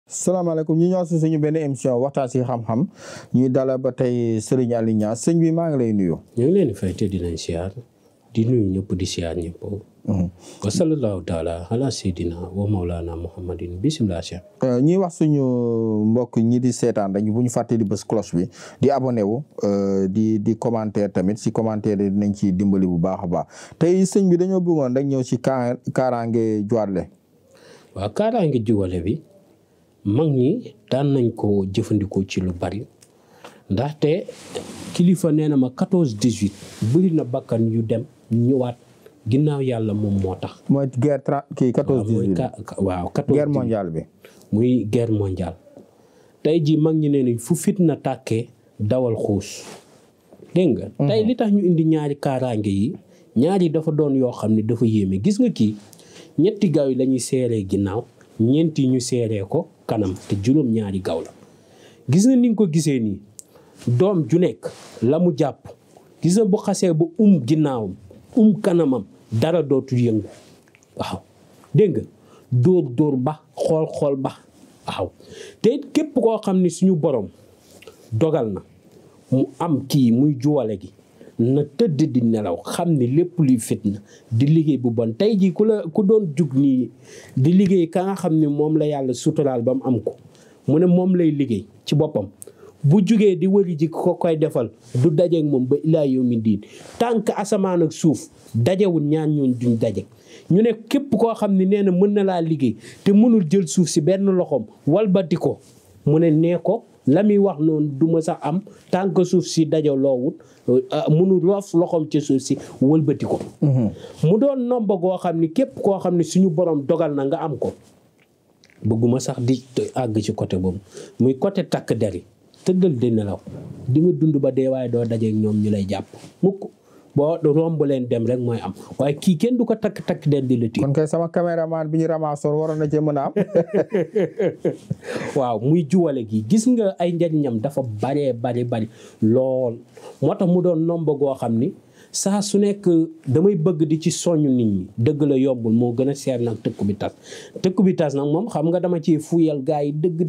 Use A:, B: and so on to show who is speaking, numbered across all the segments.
A: salaamaaleykum ñu ñëw si suñu benn émission waxtaan si xam-xam ñuy dalal ba tey Serigne Aliou Niass sëñ bi maa ngi lay nuyu.
B: ñu ngi leen di fay te di leen siyaar di nuyu ñëpp di siyaar ñëpp. wa sallallahu taala ala sayyidina wa mawlana muhammadin bisimilah.
A: ñuy wax suñu mbokk ñi di seetaan rek bu ñu fàtte di bës cloche bi di abonné wu di commentaire tamit si commentaire yi dinañ ci dimbali bu baax a baax tey sëñ bi dañoo bëggoon rek ñëw si kaaraange juwale.
B: waaw kaaraange juwale bi. mag ñi daan nañ ko jëfandikoo ci lu bari ndaxte kilifa nee na ma 14-18 bëri na bakkan yu dem ñëwaat ginnaaw yàlla moom moo tax.
A: mooy guerre 14-18
B: waaw 14
A: guerre mondiale bi.
B: muy guerre mondiale. tey jii mag ñi nee nañ fu fitna tàkkee dawal xuus dégg nga. tey li tax ñu indi ñaari kaaraange yi ñaari dafa doon yoo xam ne dafa yéeme gis nga kii ñetti gaaw yi la ñuy seeree ginnaaw ñeenti ñu seeree ko. kanam te juróom ñaari gaw la gis na ni nga ko gisee nii doom ju nekk la mu jàpp gis na bu xasee ba ginnaawam kanamam dara dootu yëngu waaw dégg nga dóor ba xool ba waaw te képp koo xam ni suñu borom dogal na mu am kii muy juwale gi na tëdd di nelaw xam ni lépp luy fitna di liggéey bu bon tey jii ku doon jug nii di liggéey ka nga xam ni moom la yàlla suturaal ba mu am ko mu ne moom lay liggéey ci boppam bu jugee di wëri ji ko koy defal du dajeeg moom ba ilaa yawmi diin tànk asamaan ak suuf dajewul ñaan ñoon duñ daje ñu ne képp koo xam ni nee na mën na laa liggéey te mënul jël suuf si benn loxoom walbati ko mu ne nee ko la muy wax noonu du ma sax am tant que suuf si dajaloowut mënu roof loxoom ci suuf si wëlbati ko. mu doon nomba goo xam ni képp koo xam ne suñu borom dogal na nga am ko bëgguma sax di àgg ci côté boobu muy côté takk der yi tëddal di nelaw di nga dund ba dee waaye doo dajeeg ñoom ñu lay jàpp mukk boo romb leen dem rek mooy am waaye kii kenn du ko takk der di la tiit. kon
A: kay sama caméraman bi ñu ramassoon waroon na cee mën a am.
B: waaw muy juwale gi gis nga ay njariñam dafa bari lool moo tax mu doon nomba goo xam ni saa su nekk damay bëgg di ci soññ nit ñi dëgg la yombul moo gën a seer nag tëkku bi tas nag moom xam nga dama ci fuyal gars yi dëgg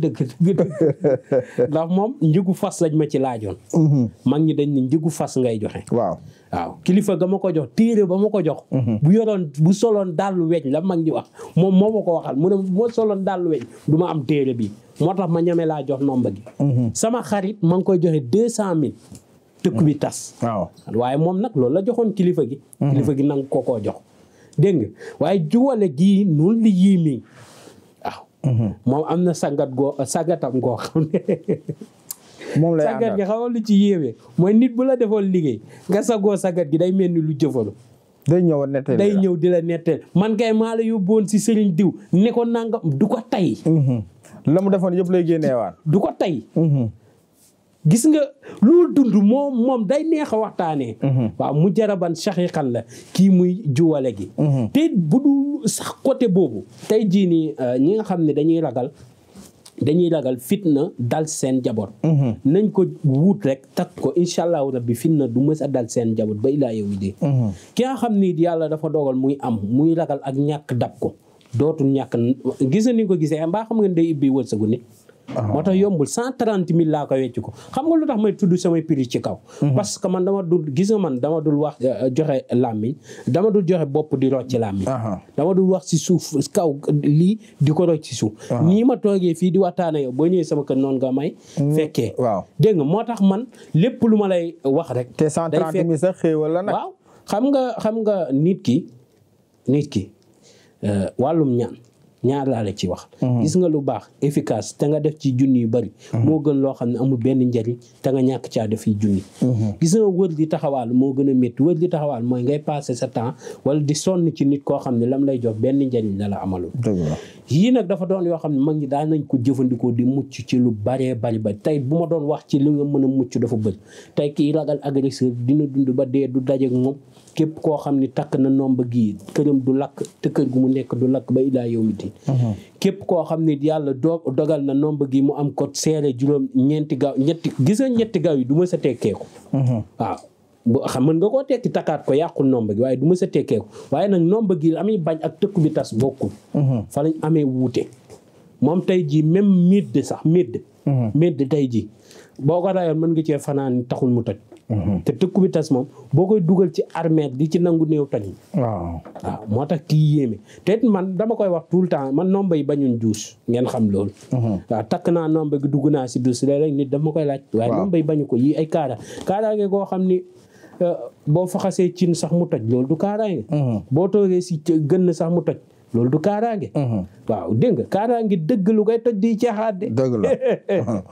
B: ndax moom njëgu fas lañ ma ci laajoon. mag ñi dañ ni njëgu fas ngay joxe. waaw kilifa ga ma ko jox téere ba ma ko jox. bu soloon dàllu weñ la mag ñi wax moom moo ma ko waxal mu ne moo soloon dàllu weñ du ma am téere bi moo tax ma ñeme laa jox nomba gi. sama xarit ma ngi koy joxe 200 000. tëkku bi tas. waaw waaye moom nag loolu la joxoon kilifa gi. kilifa gi nang koo jox dégg nga waaye juwale gii noonu li yéemee waaw. moom am na sagatam goo xam ne. moom lay sagat gi xaw lu ci yéeme mooy nit bu la defoon liggéey nga sagoo sagat gi day mel ni lu jëfalu. day ñëw di la nettali man kay maa la yóbboon si sëriñ diw ne ko nangam du ko tay.
A: la mu defoon yëpp lay génneewaat.
B: du ko tay. gis nga loolu dund moom day neex a waxtaanee. waaw mu jaraban saxiixan la kii muy juwale gi. te bu dul sax côté boobu. tey jii nii ñi nga xam ne dañuy ragal fitna dal seen jaboot. nañ ko wut rek takk ko incha allahu rabbi fitna du mës a dal seen jaboot ba ilaa yow de. ki nga xam ni yàlla dafa dogal muy ragal ak ñàkk dab ko dootul ñàkk gis nga ni ko gisee mbaa xam nga day ibbi wërsëgu nit. moo tax yombul 130 000 laa ko wecc ko xam nga lu tax may tudd samay prix ci kaw. parce que man dama dul wax joxe làmmiñ dama dul joxe bopp di rocc ci làmmiñ. dama dul wax ci suuf kaw lii di ko rocc ci suuf. nii ma toogee fii di waxtaanee yow boo ñëwee sama kër noonu nga may. fekkee waaw dégg nga moo tax man lépp lu ma lay wax rek.
A: te 130 000 sax xéewal la nag.
B: waaw xam nga nit ki wàllum ñaan ñaar laa la ci wax. gis nga lu baax efficace te nga def ci junni yu bari. moo gën loo xam ne amul benn njariñ te nga ñàkk caa def yi junni. gis nga wër di taxawaal moo gën a métti wër di taxawaal mooy ngay passer sa temps wala di sonn ci nit koo xam ne lam lay jox benn njariñ la la amalul. yii nag dafa doon yoo xam ne mag ñi daan nañ ko jëfandikoo di mucc ci lu baree bari ba tey bu ma doon wax ci li nga mën a mucc dafa bëri tey kii ragal agresseur dina dund ba dee du dajeek moom. képp koo xam ni takk na nomba gii këram du lakk te kër gu mu nekk du lakk ba ilaa yow mi di képp koo xam ni yàlla dogal na nomba gi mu am ko seere juróom ñeenti gaaw yi du ma sa tekkeeku waaw xam mën nga koo tekki takkaat ko yàqul nomba gi waaye du ma sa tekkeeku waaye nag nomba gi amee bañ ak tëkku bi tas bokkul fa lañ amee wuute moom tey ji même médd tey ji boo ko rayoon mën nga cee fanaan taxul mu toj te tëkku bi tas moom boo koy dugal ci armée di ci nangu néew tani waaw moo tax kii yéeme te man dama koy wax tout le temps man nomba yi bañuñ duus ngeen xam loolu waaw takk naa nomba gi dugg naa si duus léeg-léeg nit dama koy laaj waaye nomba yi bañu ko yi ay kaaraange goo xam ni boo faxasee cin sax mu toj loolu du kaaraange boo toogee si gën sax mu toj loolu du kaaraange waaw dégg nga kaaraange dëgg lu koy toj di caaxaan de dëgg la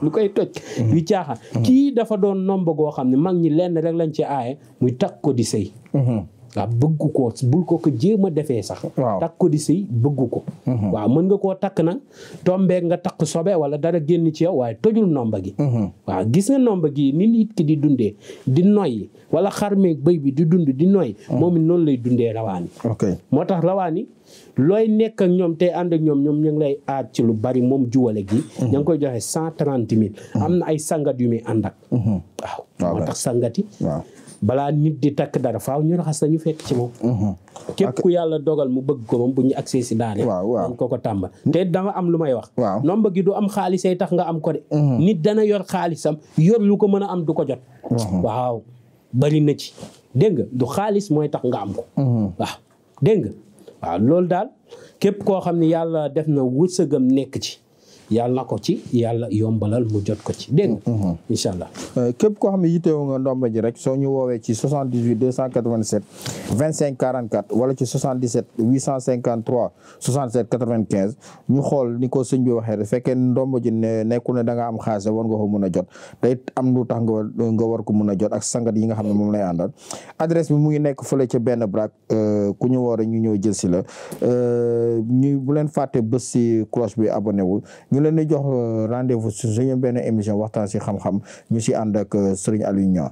B: lu koy toj di caaxaan kii dafa doon nomba goo xam ne mag ñi lenn rek lañ ci aaye muy takk ko di sëy waaw bëgg ko bul ko jéem a defee sax takk ko di sëy bëgg ko waaw mën nga koo takk nag tombeek nga takk sobe wala dara génn ci yow waaye tojul nomba gi waaw gis nga nomba gi ni nit ki di dundee di noyyi wala xarmeeg bëy bi di dund di noyyi moom it noonu lay dundee rawaani moo tax rawaani looy nekk ak ñoom tey ànd ak ñoom ñu ngi lay aaj ci lu bari moom juwale gi ña ngi koy joxe 130 000 am na ay sangat yu muy ànd ak waaw moo tax sangati balaa nit di takk dara faaw ñu raxas nañu fekk ci moom képp ku yàlla dogal mu bëgg ko moom bu ñu accès si daane dañ ko tàmba te dama am lu may wax nomba gi du am xaalisay tax nga am ko de nit dana yor xaalisam yor lu ko mën a am du ko jot waaw bari na ci dégg nga du xaalis mooy tax nga am ko waaw dégg nga waaw loolu daal képp koo xam ne yàlla def na wërsëgam nekk ci yàlla na ko ci yàlla yombalal mu jot ko ci dégg nga incha allah
A: képp koo xam ne yittewu nga ndomba ji rek soo ñu woowee ci 78 287 25 44 wala ci 77 853 67 95 ñu xool ni ko sëñ bi waxee rek fekkee ndomba ji nekkul ne da nga am xaalis war nga ko mun a jot te it am lu tax nga war ko mun a jot ak sangat yi nga xam ne moom lay àndal adresse bi mu ngi nekk fële ca benn braak ku ñu woo rek ñu ñëw jël si la ñu bu leen fàtte bës si cloche bi abonné wu ñu leen di jox rendez-vous su suñu benn émission waxtaan si xam-xam ñu si ànd ak Serigne Aliou Niang